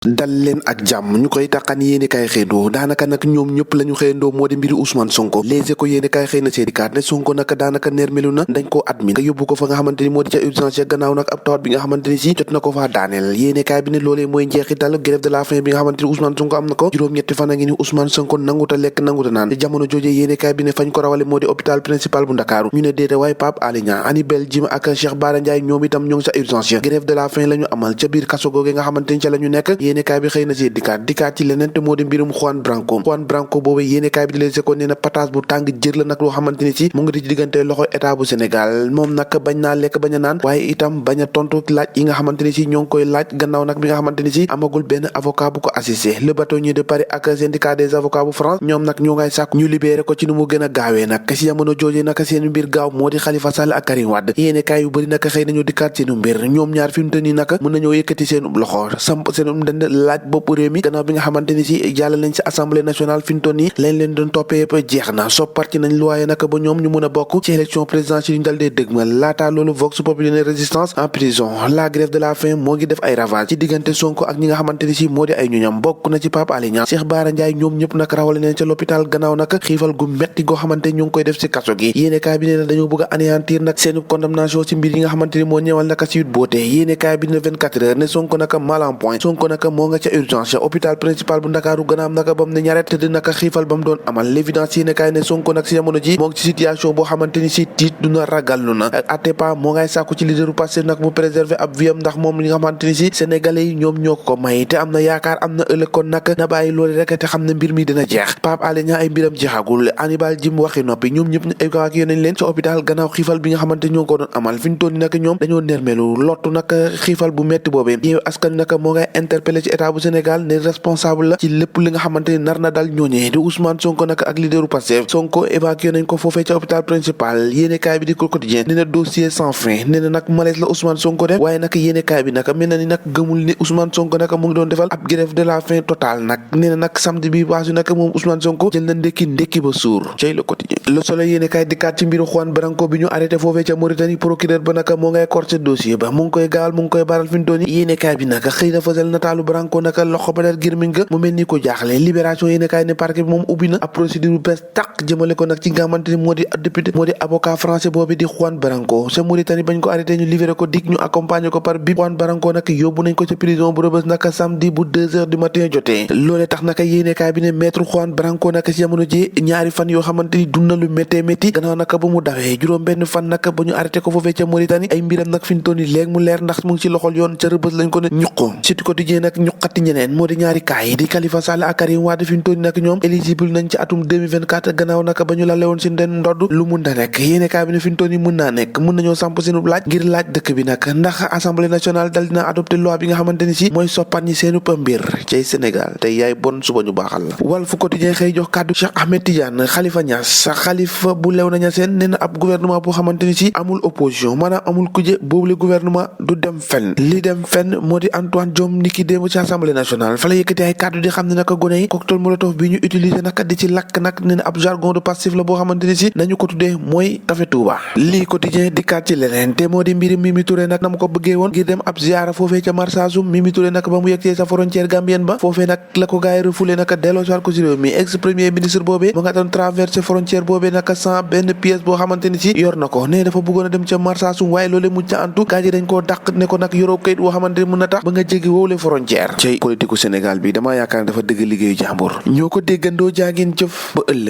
dal leen ak jàmm ñu koy taxan yéene kaay xëyndoo daanaka nag ñoom ñëpp la ñu xëyndoo moo di mbiri Ousmane Sonko Les Échos yéene kaay xëy na seedi kaat ne Sonko nag daanaka nermelu na dañ koo admis nga yóbbu ko fa nga xamante ni moo di ca urgence ya gannaaw nag ab tawat bi nga xamante ni si jot na ko faa daaneel yéene kaay bi ne loolee mooy njeexital grève de la faim bi nga xamante ni Ousmane Sonko am na ko juróom-ñetti fan a ngi ni Ousmane Sonko nanguta lekk nanguta naan te jamono jooje yéene kaay bi ne fañ ko rawale moo di hôpital principal bu Ndakaaru ñu ne déete waaye Pape Alé Niang Hannibal Djim ak Cheikh Bara Ndiaye ñoom itam ñoo ngi sa urgence ya grève de la faim la ñu amal ca biir kaso googe nga xamante ni ca la ñu nekk yéene kaay bi xëy na dikkaat ci leneen te moo di mbirum Juan Branco boobu yéene kaay bi di Les Échos nee na pataas bu tàng jër la nag loo xamante ni si mu ngi di diggante loxo état bu Sénégal moom nag bañ naa lekk bañ a naan waaye itam bañ a tontu laaj yi nga xamante ni si ñoo ngi koy laaj gannaaw nag bi nga xamante ni si amagul benn avocat bu ko assisté le bâtonnier de Paris ak syndicat des avocats bu France ñoom nag ñoo ngay sàkku ñu libéré ko ci nu mu gën a gaawee nag si jamono jooje nag seen mbir gaaw moo di Khalifa Sall ak Karim Wade yéene kaay yu bëri nag xëy nañu dikkaat seenu mbir ñoom ñaar fi mu te nii nag mën nañoo yëkkati seen loxo samp seen dënd laaj bopp réew mi gannaaw bi nga xamante ni si jàll nañ ci assemblée nationale fi mu toll nii lañ leen doon toppee yëpp jeex na sopparti nañ luwaaye nag ba ñoom ñu mën a bokk ci élection présidentielle ñu dal dee dëgmal laataa loolu Vox Populi ne résistance en prison la grève de la faim moo ngi def ay ravage ci diggante Sonko ak ñi nga xamante ni si moo di ay ñoñam bokk na ci Pape Alé Niang Cheikh Bara Ndiaye ñoom ñëpp nag rawale neen ca l'hôpital gannaaw nag xiifal gu metti goo xamante ñu ngi koy def ci kaso gi yéene kaay bi ne dañoo bëgg a anéantir nag seen condamnation ci mbir yi nga xamante ni moo ñëwal naka si yut boote yéene kaay bi ne 24 heures ne Sonko nag mal en point Sonko nag moo nga ca urgence hôpital principal bu Ndakaaru ganaam naka bam ne ñaret tëdd naka xiifal ba mu doon amal l'évidence yéene kaay ne Sonko nag si jamono ji moo ngi ci situation boo xamante ni si tiit duna ragal lu na Atepa moo ngay sàkku ci leaderu Pastef nag mu préserver ab viam ndax moom li nga xamante ni si sénégalais yi ñoom ñoo ko may te am na yaakaar am na ëllëg kon nag na bàyyi loolu rek te xam ne mbir mi dina jeex Pape Alé Niang ay mbiram jeexagul Hannibal Djim waxi noppi ñoom ñëpp évacué nañ leen ci hôpital gannaaw xiifal bi nga xamante ñoo ko doon amal fi ñu toll nag ñoom dañoo nermelu lottu nag xiifal bu metti boobee yow askan nag moo ngay interpellé ci état bu Sénégal ne responsable la ci lépp li nga xamante ni nar na dal ñooñee di Ousmane Sonko nag ak leaderu Pastef Sonko évacué nañ ko foofee ca hôpital principal yéene kaay bi di ko quotidien nee na dossier sans fin nee na nag malaise la Ousmane Sonko def waaye nag yéene kaay bi nag mel na ni nag gëmul ni Ousmane Sonko nag mu ngi doon defal ab grève de la faim totale nag nee na nag samedi bi waasu nag moom Ousmane Sonko jël na ndekki ba suur cay le quotidien le soleil yéene kaay dikkaat ci mbiru Juan Branco bi ñu arrêté foofee ca Mauritanie procureur ba nag moo ngay corté dossier ba mu ngi koy gaawal mu ngi koy baral fi mu toll nii yéene kaay bi nag xëy na fasal nataalu Branco nag loxo ba der girmiñ ga mu mel ni ko jaaxle libération yéene kaay ne parquet bi moom ubbi na ab procédure bu bees tàq jëmale ko nag ci nga xamante ni moo di député moo di avocat français boobu di Juan Branco ca Mauritanie bañ ko arrêté ñu libéré ko dig ñu accompagner ko par bip Juan Branco nag yóbbu nañ ko ca prison bu Rebeuss nag samedi bu 2h du matin jotee loolee tax nag yéene kaay bi ne maître Juan Branco nag ci jamono ji ñaari fan yoo xamante ni dund na lu méttee métti gannaaw nag ba mu dawee juróom benn fan nag ba ñu arrêté ko foofee ca Mauritanie ay mbiram nag fi ñu toll nii léegi mu leer ndax mu ngi ci loxol yoon ca Rebeuss lañ ko ne ñuqo surtout quotidien nag ñuqati ñeneen moo di ñaari kaay di Khalifa Sall ak Karim Wade fi ñu toll nii nag ñoom éligible nañ ci atum 2024 gannaaw nag ba ñu lale woon si den ndodd lu mun da nekk yéene kaay bi ne fi ñu toll nii mën naa nekk mën nañoo samp seenu laaj ngir laaj dëkk bi nag ndax assemblée nationale dal dina adopté loi bi nga xamante ni si mooy soppat ñi seenu mbir cay Sénégal tey yaay bon suba ñu baaxal la Walf Quotidien xëy jox kàddu Cheikh Ahmed Tidiane Khalifa Niass xalifa bu Léona Niassène nee na ab gouvernement boo xamante ni si amul opposition maanaam amul kuje boobu le gouvernement du dem fenn li dem fenn moo di Antoine Diome niki démb ci assemblée nationale fa la yëkkati ay kàddu di xam ne naka gone yi cocktail molotov bi ñu utiliser naka di ci lakk nag nee na ab jargon de Pastef la boo xamante ni si nañu ko tuddee mooy Café Touba lii quotidien dikkaat ci leneen te moo di mbiri Mimi Touré nag na mu ko bëggee woon ngir dem ab ziara foofee ca Marsassoum Mimi Touré nag ba mu yegsee sa frontière gambienne ba foofee nag la ko gaay refoulé nag delloo si waat ko si réew mi ex premier ministre boobee mu nga doon traversé frontière boobee nag sans benn pièce boo xamante ni si yor na ko nee dafa bëggoon a dem ca Marsassoum waaye loolee mujj ca antu gaa yi dañ koo dàq ne ko nag yoroo kayit boo xamante ni mën na tax ba nga jéggi woowule frontière ci politique Sénégal bi damaa yaakaar ne dafa dëgg liggéeyu jàmbur ñoo ko déggandoo jaagin jëf ba ëllëg